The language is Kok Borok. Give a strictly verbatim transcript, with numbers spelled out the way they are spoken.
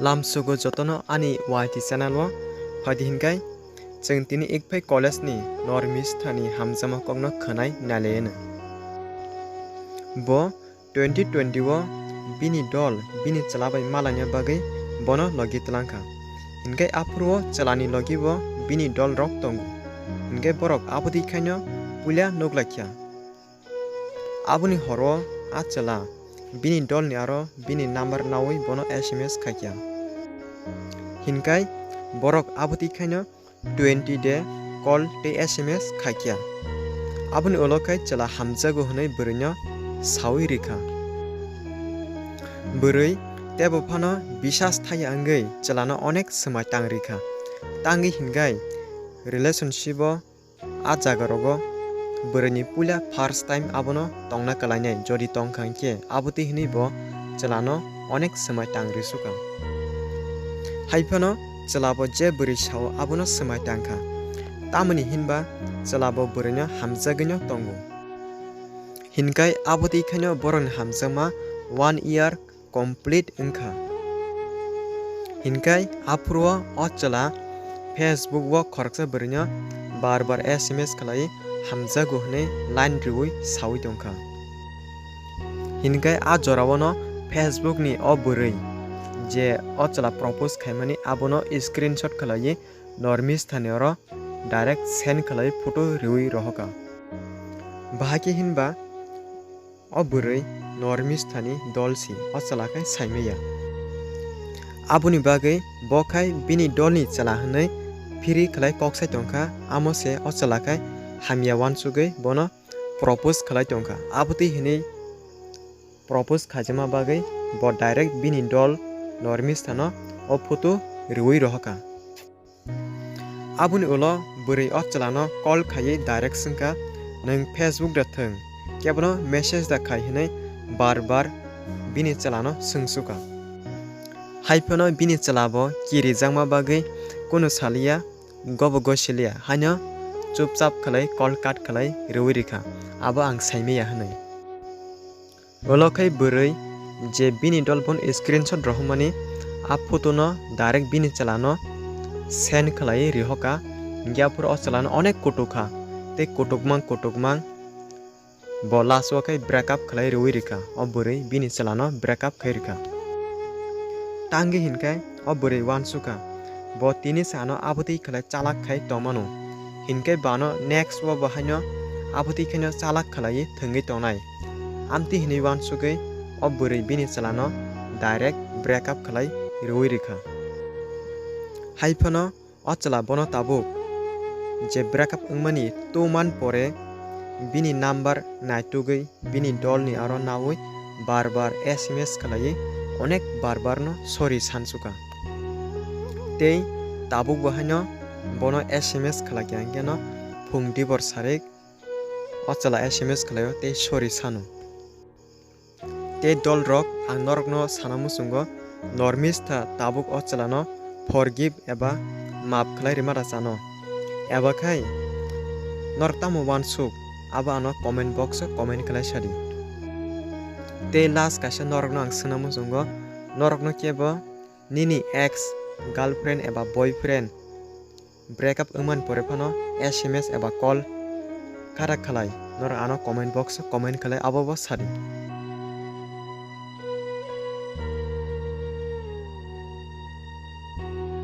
Lamsugo jotono ani Y T channel o phaidi hinkai chwng tini Ikphai college ni Normis thani hamjakma kokno khwnai nailaiyano. Bo twenty twenty o bini dol bini chwla bai malaina bagwi bono logi twlangkha. Hinkai aphuru o chwlani logi bo bini dol rok tongo. Hinkai borok abotwi khaino puila nuklaikha. Aboni horo a chwla bini dolni aro bini number naui bono S M S khaikha. Hinkai borok abotwi khaino twenty de call tei S M S khaikha. Aboni ulo khai chwla hamjago hwnwi bwrwino saui rikha. Bwrwi tebo phano bisas thaya wngwi chwlano onek swmai tang rikha. Tangwi hinkai relationship o a jaga rogo bwrwini puila first time abono tongna kwlainai, jodi tongkha hinkhe abotwi hwnwi bo chwlano onek swmai tang rwsukha. Haiphano chwla bo je bwrwi sao abono swmai tangkha, tamoni hinba chwla bo bwrwino hamjagwino tongo. Hinkai abotwi khaino borokni hamjakma one year complete wngkha. Hinkai aphuru o chwla Facebook o khoroksa bwrwino bar bar S M S khlai hamjago hwnwi line riui saui tongkha. Hinkai a jorao no Facebook ni o bwrwi je o chwla propose khaimani abono screenshot khlaiwi Normis thani oro direct send khlai photo riui rohokha. Bahai khe hinba o bwrwi Normis thani dol si o chwla khai saimaya. Aboni bagwi bo khai bini dolni chwla hwnwi phiri khlai kok sai tongkha, amo se o chwla khai hamya uansugwi bono propose khlai tongkha. Abotwi hwnwi propose khaijakma bagwi bo direct bini dol Normis thano o photo riui rohokha. Aboni ulo bwrwi o chwlano call khaiwi direct swngkha, "Nwng Facebook da thwng, kebono message da khai?" hwnwi bar bar bini chwlano swngsukha. Haiphano bini chwla bo kirijakma bagwi kunu saliya, gobo gosiliya, haino chupchap khlai call cut khlai riui rikha, "Abo ang saimaya," hwnwi. Ulo khai bwrwi je bini dol bono screenshot rohormani a photo no direct bini chwlano send khlaiwi rihokha, hinkhe aphuru o chwlano onek kutukha tei kutukmang kutukmang bo last o khai break up khlai riui rikha, o bwrwi bini chwlano break up khai rikha. Tangwi hinkhai o bwrwi uansukha, bo tini se ano abotwi khlai chalak khai tongmano. Hinkhe bano next o bo haino abotwi khaino chalak khlaiwi thwngwi tongnai. Amtwi hinwi uansugwi o bwrwi bini chwlano direct break up khlai riui rikha. Haiphano o chwla bono tabuk je break up wngmani two month pore bini number naitugwi bini dolni aro naui bar bar S M S khlaiwi onek bar bar no sorry sansukha. Tei tabuk bo haino bono S M S khlaikha, hinkhe no phung dibor sarik o chwla S M S khlaio tei sorry sano. Tei dol rok, ang norokno sana muchungo, Normis tha tabuk o chwlano forgive eba maap khlai rima da chano. Eba khai norok tamo uansuk, abo ano comment box o comment khlai sadi. Tei last kaisa norokno ang swngna muchungo, norokno kebo nini ex girlfriend eba boyfriend break up wngmani pore phano S M S eba call kara khlai, norok ano comment box o comment khlai, abo bo sadi.